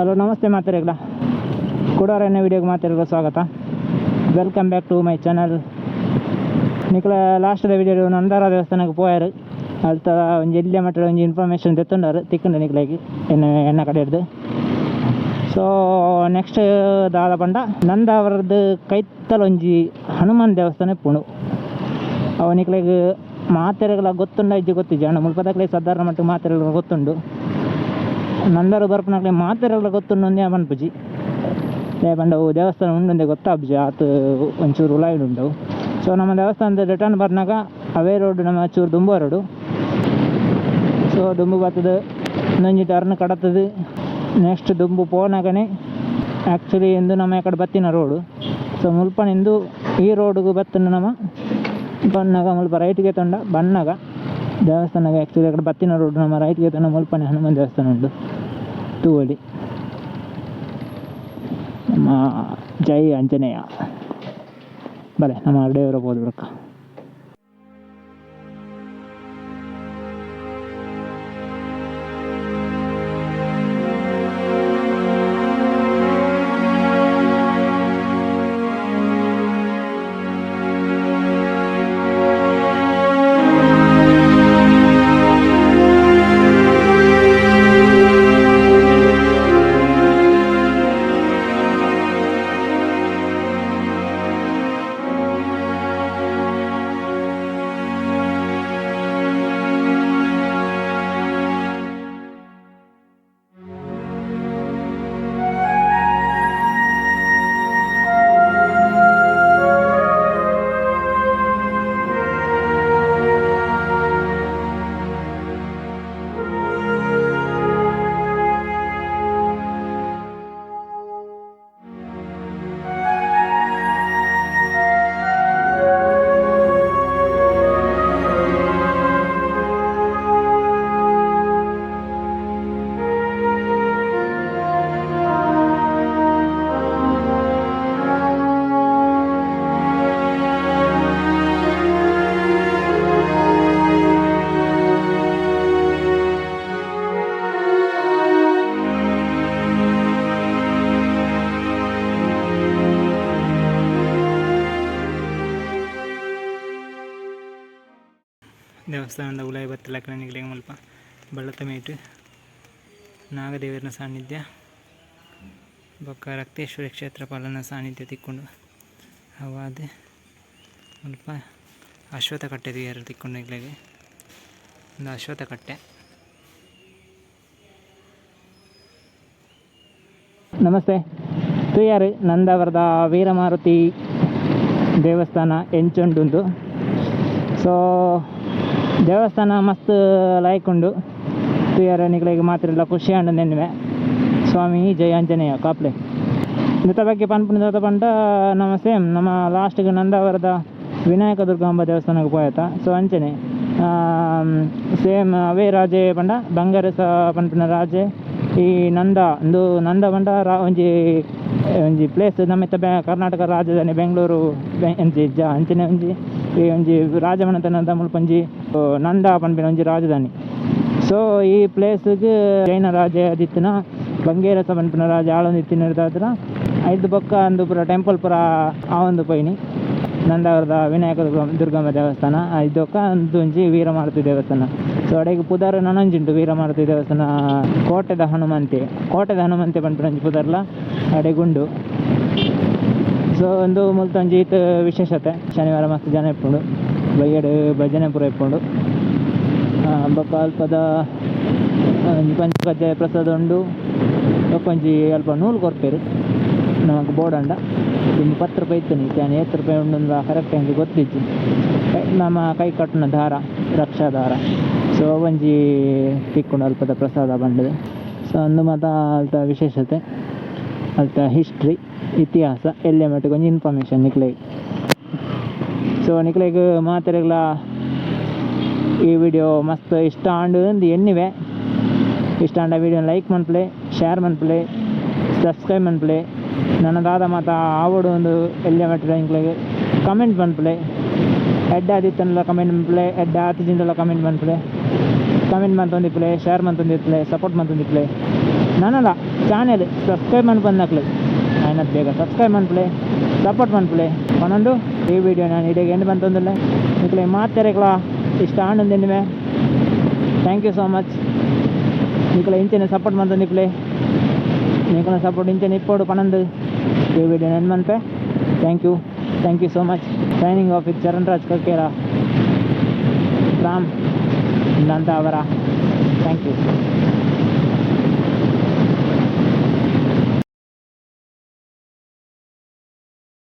Hello namaste ಮಾತೆರೆಗ್ಲ ಕುಡೋರ ವಿಡಿಯೋಗೆ ಮಾತೆರೆಗ್ಲ ಸ್ವಾಗತ. Welcome back to my channel. ನಿಕಲ ಲಾಸ್ಟ್ದ video Nandara ದೇವಸ್ಥಾನಕ್ಕೆ ಪೋಯಾರು. ಅಲ್ತ ಒಂಜಿ ಎಲ್ಯ ಮಟ್ಟದ ಒಂಜಿ ಇನ್ಫಾರ್ಮೇಷನ್ ದೆತ್ತೊಂಡಾರು ತಿಕ್ಕುಂಡು ನಿಕ್ಲೆಗ್ ಎನ್ನ ಎನ್ನ ಕಡೆ. ಸೊ ನೆಕ್ಸ್ಟ್ ದಾದ ಪಂಡ ನಂದಾವರದ್ದು ಕೈತಲ್ ಒಂಜಿ ಹನುಮಾನ್ ದೇವಸ್ಥಾನ ಇಪ್ಪುಂಡು. ಅವು ನಿಕ್ಲೆಗ್ ಮಾತೆರೆಗ್ಲ ಗೊತ್ತುಂಡ ಇಜ್ಜಿ ಗೊತ್ತಿಜ್ಜಿ, ಆಂಡ ಮುಲ್ಪದಕ್ಲೆ ಸಾಧಾರಣ ಮಟ್ಟ ಮಾತೆರೆಗ್ಲ ಗೊತ್ತುಂಡು. ನಂದಾರ ಬರ್ಪುನಕ್ಲೆ ಮಾತೆರೆಗ್ಲ ಗೊತ್ತುಂಡು ಒಂದೇ ಪನ್ಪುಜಿ. ದಾಯೆ ಪಂಡ ಅವು ದೇವಸ್ಥಾನ ಉಂಡುಂದೆ ಗೊತ್ತಾಪುಜಿ, ಆತ್ ಒಂಚೂರು ಉಲಾಯಿಡ್ ಉಂಡು. ಸೊ ನಮ್ಮ ದೇವಸ್ಥಾನದ ರಿಟರ್ನ್ ಬರ್ನಾಗ ಅವೇ ರೋಡ್ ನಮ್ಮ ಚೂರು ದುಂಬು ರೋಡು. ಸೊ ದುಂಬು ಬತ್ತದ, ಇನ್ನೊಂಜಿ ಟರ್ನ್ ಕಡತದ, ನೆಕ್ಸ್ಟ್ ದುಂಬು ಪೋನಾಗನೆ ಆ್ಯಕ್ಚುಲಿ ಎಂದು ನಮ್ಮ ಈ ಕಡೆ ಬತ್ತಿನ ರೋಡು. ಸೊ ಮುಲ್ಪನಿಂದು ಈ ರೋಡ್ಗೆ ಬತ್ತನ ನಮ್ಮ ಬನ್ನಾಗ ಮುಲ್ಪ ರೈಟ್ಗೆ ತೊಂಡ ಬನ್ನಾಗ ದೇವಸ್ಥಾನಗೆ ಆ್ಯಕ್ಚುಲಿ ಆ ಕಡೆ ಬತ್ತಿನ ರೋಡ್ ನಮ್ಮ ರೈಟ್ಗೆ ತೊಂಡ ಮುಲ್ಪನೆ ಹನುಮಾನ್ ದೇವಸ್ಥಾನ ಉಂಡು ತೂವೊಲಿ. ನಮ್ಮ ಜೈ ಆಂಜನೇಯ. ಬಲೆ ನಮ್ಮ ಅರ್ಡೆಯವರ ಪೋದು ಬೊಕ್ಕ. ದೇವಸ್ಥಾನದ ಉಲಾಯಿ ಬತ್ತಲಕ್ಕನ ನಿಗಲೆಗ್ ಮುಲ್ಪ ಬಳ್ಳತ ಮೇಟ್ ನಾಗದೇವರನ ಸಾನ್ನಿಧ್ಯ ಬೊಕ್ಕ ರಕ್ತೇಶ್ವರಿ ಕ್ಷೇತ್ರ ಪಾಲನ ಸಾನ್ನಿಧ್ಯ ತಿಕ್ಕೊಂಡು. ಅವಾದ್ ಮುಲ್ಪ ಅಶ್ವತ್ಥ ಕಟ್ಟೆ ತೂಯೆರೆ ತಿಕ್ಕುಂಡು ನಿಕ್ಲೆಗ್. ಉಂದು ಅಶ್ವತ್ಥ ಕಟ್ಟೆ. ನಮಸ್ತೆ. ತೂಯರ್ ನಂದಾವರದ ವೀರಮಾರುತಿ ದೇವಸ್ಥಾನ ಎಂಚುಂಡುಂದು. ಸೊ ದೇವಸ್ಥಾನ ಮಸ್ತ್ ಲಾಯ್ಕ್ ಉಂಡು ತೂಯರೆ. ನಿಕ್ಲೆಗ್ ಮಾತೆರೆಗ್ಲ ಖುಷಿ ಆಂಡ್ ನೆನ್ವೆ. ಸ್ವಾಮಿ ಜಯ ಆಂಜನೇಯ ಕಾಪ್ಲೆ. ಇಂದೆತ ಬಗ್ಗೆ ಪನ್ಪುನ ದಾದ ಪಂಡ, ನಮ ಸೇಮ್ ನಮ್ಮ ಲಾಸ್ಟ್ಗೆ ನಂದಾವರದ ವಿನಾಯಕ ದುರ್ಗಾಂಬ ದೇವಸ್ಥಾನಕ್ಕೆ ಪೋಯತ. ಸೊ ಅಂಚನೆ ಸೇಮ್ ಅವೇ ರಾಜೆ ಪಂಡ ಬಂಗಾರಸ ಪನ್ಪಿನ ರಾಜೆ ಈ ನಂದ. ಉಂದು ನಂದ ಪಂಡ ಒಂಜಿ ಒಂಜಿ ಪ್ಲೇಸ್ ನಮ್ಮ ಇತ್ತೆ ಕರ್ನಾಟಕ ರಾಜಧಾನಿ ಬೆಂಗಳೂರು ಅಂಚೆ ಅಂಚನೆ ಒಂಜಿ ಈ ಒಂಜಿ ರಾಜಮನೆತನದ ಮುಲ್ಪ ಒಂಜಿ ನಂದ ಪನ್ಪಿನ ಒಂಜಿ ರಾಜಧಾನಿ. ಸೊ ಈ ಪ್ಲೇಸ್ಗ್ ಜೈನ ರಾಜೆ ಆದಿತ್ತಿನ ಬಂಗೇರಸ ಪನ್ಪಿನ ರಾಜ ಆಳೊಂದಿತ್ತಿನ ಐದು ಬೊಕ್ಕ ಅಂದು ಪೂರ ಟೆಂಪಲ್ ಪೂರ ಆವೊಂದು ಪೋಯಿನಿ. ನಂದಾವರದ ವಿನಾಯಕ ದುರ್ಗಾಂಬ ದೇವಸ್ಥಾನ ಐದು ಬೊಕ್ಕ ಅಂದು ಒಂಜಿ ವೀರಮಾರುತಿ ದೇವಸ್ಥಾನ. ಸೊ ಅಡೆಗ್ ಪುದರ್ ನನೊಂಜಿ ಉಂಟು. ವೀರಮಾರುತಿ ದೇವಸ್ಥಾನ ಕೋಟೆದ ಹನುಮಂತೆ, ಕೋಟೆದ ಹನುಮಂತೆ ಪನ್ಪಿನ ಒಂಜಿ ಪುದರ್ಲ ಅಡೆಗ್ ಉಂಡು. ಸೊ ಉಂದು ಮುಲ್ತ ಒಂಜಿ ಈತ್ ವಿಶೇಷತೆ. ಶನಿವಾರ ಮಸ್ತ್ ಜನ ಇಪ್ಪುಂಡು, ಬಯ್ಯಡ್ ಭಜನೆ ಪೂರ ಇಪ್ಪುಂಡು. ಬೊಕ್ಕ ಅಲ್ಪದ ಒಂಜಿ ಪಂಚಕಜ್ಜಾಯ ಪ್ರಸಾದ ಉಂಡು. ಬೊಕ್ಕ ಒಂಜಿ ಅಲ್ಪ ನೂಲು ಕೊರ್ಪೆರ್ ನಮಕ್ ಬೋಡಂಡ. ದುಂಬು 10 ರೂಪಾಯಿ ಇತ್ತಿನಿ, ಇತ್ತೆ ಯಾನ್ ಏತ್ ರೂಪಾಯಿ ಉಂಡು ಕರೆಕ್ಟ್ ಎಂಕ್ ಗೊತ್ತಿಜ್ಜಿ. ನಮ್ಮ ಕೈ ಕಟ್ಟುನ ದಾರ, ರಕ್ಷಾ ದಾರ. ಸೊ ಒಂಜಿ ತಿಕ್ಕುಂಡು ಅಲ್ಪದ ಪ್ರಸಾದ ಪಂಡುದು. ಸೊ ಉಂದು ಮಾತ ಅಲ್ತ ವಿಶೇಷತೆ, ಅಲ್ತ ಹಿಸ್ಟ್ರಿ, ಇತಿಹಾಸ, ಎಲ್ಯ ಮಟ್ಟಿಗೆ ಒಂಜಿ ಇನ್ಫಾರ್ಮೇಷನ್ ನಿಕ್ಲೆಗ್. ಸೊ ನಿಕ್ಲೆಗ್ ಮಾತೆರೆಗ್ಲ ಈ ವಿಡಿಯೋ ಮಸ್ತ್ ಇಷ್ಟ ಆಂಡ್ ಅಂದ್ ಎನ್ನಿವೆ. ಇಷ್ಟ ಆಂಡ ವಿಡಿಯೋ ಲೈಕ್ ಮನ್ಪುಲೆ, ಶೇರ್ ಮನ್ಪುಲೆ, ಸಬ್ಸ್ಕ್ರೈಬ್ ಮನ್ಪುಲೆ. ನನ ದಾದ ಮಾತ ಆವೊಡು ಒಂದು ಎಲ್ಯ ಮಟ್ಟಿದ ಎಂಕ್ಲೆಗ್ ಕಮೆಂಟ್ ಮನ್ಪುಲೆ. ಎಡ್ಡೆ ಆದಿತ್ತುಂಡಲ ಕಮೆಂಟ್ ಮನ್ಪುಲೆ, ಎಡ್ಡೆ ಆತಿಜಿಂಡಲ ಕಮೆಂಟ್ ಮನ್ಪುಲೆ. ಕಮೆಂಟ್ ಮಂತೊಂದಿಪ್ಪುಲೆ, ಶೇರ್ ಮಂತೊಂದಿಪ್ಪುಲೆ, ಸಪೋರ್ಟ್ ಮಂತೊಂದಿಪ್ಪುಲೆ. ನನಲ ಚಾನೆಲ್ ಸಬ್ಸ್ಕ್ರೈಬ್ ಮನ್ಪಂದಕ್ಲೆ ಆಯ್ನತ್ ಬೇಗ ಸಬ್ಸ್ಕ್ರೈಬ್ ಮನ್ಪುಲೆ, ಸಪೋರ್ಟ್ ಮನ್ಪುಲೆ ಪನೊಂದು ಈ ವಿಡಿಯೋ ನಾನು ಇಡೆಗೆ ಎಂಡ್ ಬಂತಂದಿಲ್ಲ. ನಿಕ್ಲೆ ಮಾತೆರೆಗ್ಲಾ ಇಷ್ಟ ಆಂಡೊಂದಿನ್ನುವೆ. Thank you so much. ನಿಕ್ಲೆ ಇಂಚನೆ ಸಪೋರ್ಟ್ ಮಂತ ನಿಕ್ಲೆ ನಿಕ್ಲೆ ಸಪೋರ್ಟ್ ಇಂಚನೆ ಇಪ್ಪೋಡು ಪನೊಂದು ಈ ವಿಡಿಯೋ ಎಂಡ್ ಮನ್ಪೆ. Thank you, thank you so much. Signing off with Charan Raj Karkera from Nandavara. Thank you.